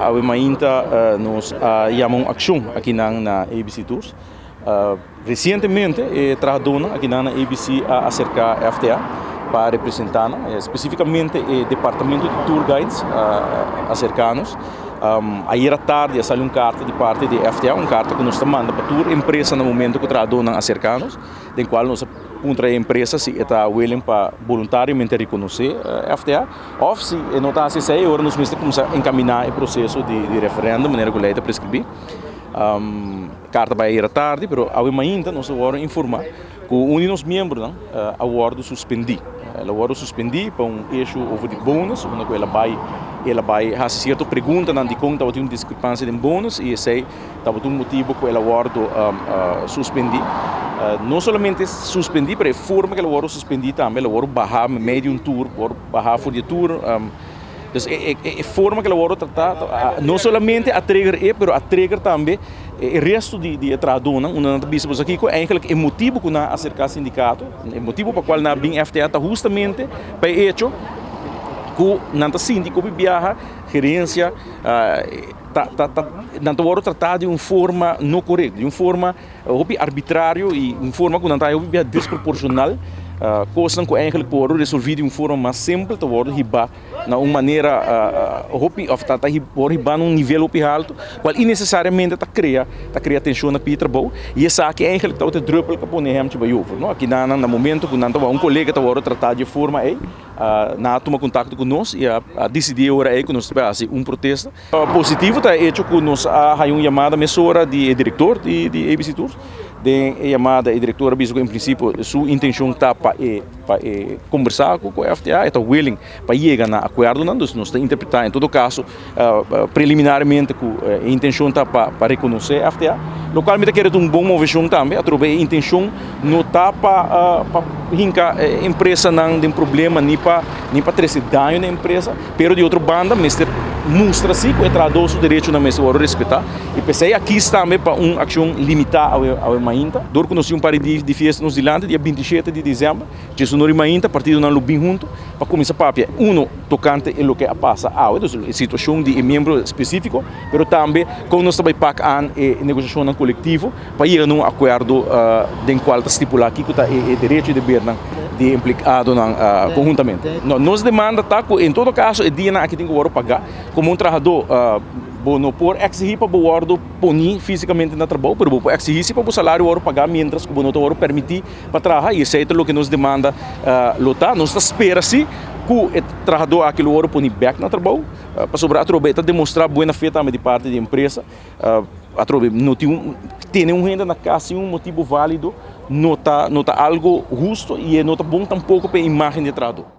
Awe mainta nos a yama un akshon akinan na ABC Tours. Resientemente e trahadónan akinan na ABC a aserká FTA pa representá nan, spesífikamente e departamento di tour guides a aserká nos. Ayera tardi a sali un karta di parti di FTA, un karta ku nos ta manda pa tur empresa na momento ku trahadónan aserká nos, den kual nos a puntra e empresa si e ta willing pa boluntariamente rekonosé FTA. Òf si e no ta hasi esei, e ora nos mester kuminsá enkaminá e proseso di referèndum manera ku lei ta preskribí. Karta bai ayera tardi, pero awe mainta nos a wòrdu informá ku un di nos miembronan a wòrdu suspendí. El a wòrdu suspendí pa un issue over di bonus, unda ku el a bai el a bai hasi sierto preguntanan dikon tabatin un diskrepansia den bonus i esei Tabata un motibu ku el a wòrdu suspendí. No solamente suspendí, pero e forma ku el a wòrdu suspendí tambe, el a wòrdu bahá meimei di un tur, wòrdu bahá for di e tur. Dus e forma ku el a wòrdu tratá no solamente a trigger e, pero a trigger tambe e resto di e trahadónan, unda nan ta bisa bo kiko eigenlijk e motibu ku nan a aserká sindikato, e motibu pa kual nan a bin FTA ta hustamente pa e echo ku nan ta sinti ku biaha gerensia Ta ta ta nan ta wòrdu tratá di un forma no korekto, di un forma hopi arbitrario i un forma ku nan ta hopi bia desproporshonal. Kosnan ku eigentlik por wòrdu resolví di un forma mas simpel ta wòrdu hibá na un manera hopi òf ta ta wòrdu hibá na un nivel hopi haltu kual innesesariamente ta krea ta krea tenshon na pia di trabou i esaki eigentlik tabata e drùpel ku a pone hèmchi bai over, no. Aki nan na momento ku nan ta wak un kolega ta wòrdu tratá di e forma ei. Nan a tuma kontakto ku nos i a disidí e ora ei ku nos ta bai hasi un protesta. Positivo ta e echo ku nos a haña un yamada mesora di e direktor di ABC Tours. Den e yamada e direktor a bisa ku en prinsipio su intenshon ta pa e pa e kombersá ku FTA, e ta willing pa yega na akuerdonan. Dus nos ta interpretá en todo kaso preliminarmente ku e intenshon ta pa rekonosé FTA, lokual mi ta kere ta un bon moveshon tambe, atrobe e intenshon no ta pa pa hinka e empresanan den problema ni pa ni pa trese daño na e empresa, pero di otro banda mester mustra si ku e trahadó su derechonan mester wòrdu respetá i p'esei a kis tambe pa un akshon limitá awe awe mainta. Dor ku nos tin un par di fiesta nos dilanti, dia 27 di desèmber, djesunor di mainta partidonan lo bin huntu pa kuminsá papia uno tokante e loke a pasa awe, dus e situashon di e miembro spesífiko, pero tambe kon nos ta bai pak aan e negosiashonnan kolektivo pa yega na un akuerdo den kual ta stipulá kiko ta e derecho i debernan di e empliadonan konhuntamente. No, nos demanda ta ku en todo kaso e dianan aki tin ku wòrdu pagá. Komo un trahadó bo no por eksigí pa bo wòrdu poní físikamente na trabou, pero bo por eksigí si pa bo salario wòrdu pagá miéntras ku bo no ta wòrdu permití pa traha i esei ta loke nos demanda lo ta. Nos ta spera si ku e trahadó aki lo wòrdu pone bèk na trabou pasobra atrobe e ta demostrá buena fe tambe di parti di e empresa. Atrobe no tin un tene un hende na kas sin un motibu válido no ta no ta algu hustu i e no ta bon tampoko pa e imágen di e trahadó.